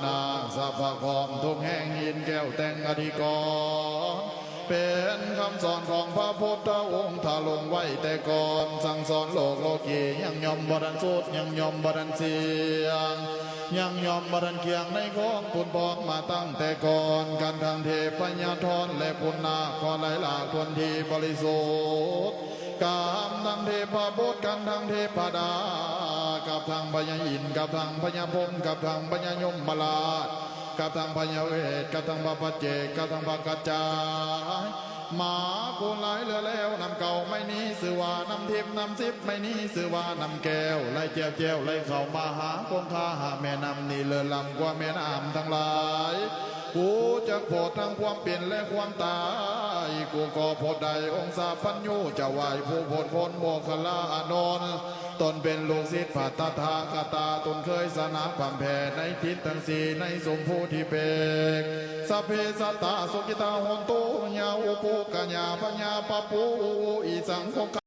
ນາງສະພະຄອມທຸກແຫ່ງ ຫີນແກ້ວແຕ່ງອະທິກອນ ເປັນຄຳສອນຂອງພະພຸດທະອົງ ຖ້າລົງໄວ້ແຕ່ກ່ອນ ສັ່ງສອນໂລກໂລກີ ຍັງຍ່ອມບໍ່ທັນສຸດ ຍັງຍ່ອມບໍ່ທັນສິ້ນ ຍັງຍ່ອມບໍ່ທັນກຽງ ໃນຂອງປຸນປອມມາຕັ້ງແຕ່ກ່ອນ ກັນທັງເທບພະຍາທອນ ແລະປຸນນາຄ ຂໍໄຫຼລາກຄົນທີ່ບໍລິສຸດ ກັບທັງເທບພະບຸດ ກັບທັງເທບພະດາ ກັບທັງພະຍາອິນ ກັບທັງພະຍາພົມ ກັບທັງພະຍາຍົມມະລາດ ກັບທັງພະຍາເວດ ກັບທັງພະປັດເຈກ ກັບທັງພະກະຈາຍ ມາຜູ້ຫຼາຍເຫຼືອແລ້ວ ນຳເກົ່າໄມ້ນີ້ຊື່ວ່ານ້ຳທິບ ນ້ຳສິບໄມ້ນີ້ຊື່ວ່ານ້ຳແກ້ວ ໄຫຼແຈ່ວແຈ້ວ ໄຫຼເຂົ້າມາຫາຄົງຄາ ຫາແມ່ນ້ຳນີ້ເລີດລ້ຳກວ່າແມ່ນ້ຳທັງຫຼາຍ ຜູ້ຈັກໂພດທັງຄວາມເປັນ ແລະ ຄວາມຕາຍ ກູກໍໂພດໄດ້ອົງສາພັນຍູ ຈະໄຫວ້ຜູ້ໂພດຄົນໂມກຂະລາອານົນ ຕົນເປັນລູກສິດພະຕະຖາຄະຕາ ຕົນເຄີຍຊະນະພ່ຳແພ້ໃນທິດທັງສີ່ ໃນຊົມພູທິເບກ ສັບເພສັດຕາສຸກິຕາໂຫນຕຸ ຍາອຸປຸກະຍາພະຍາປະປູ ອີສັງຄົງຄະ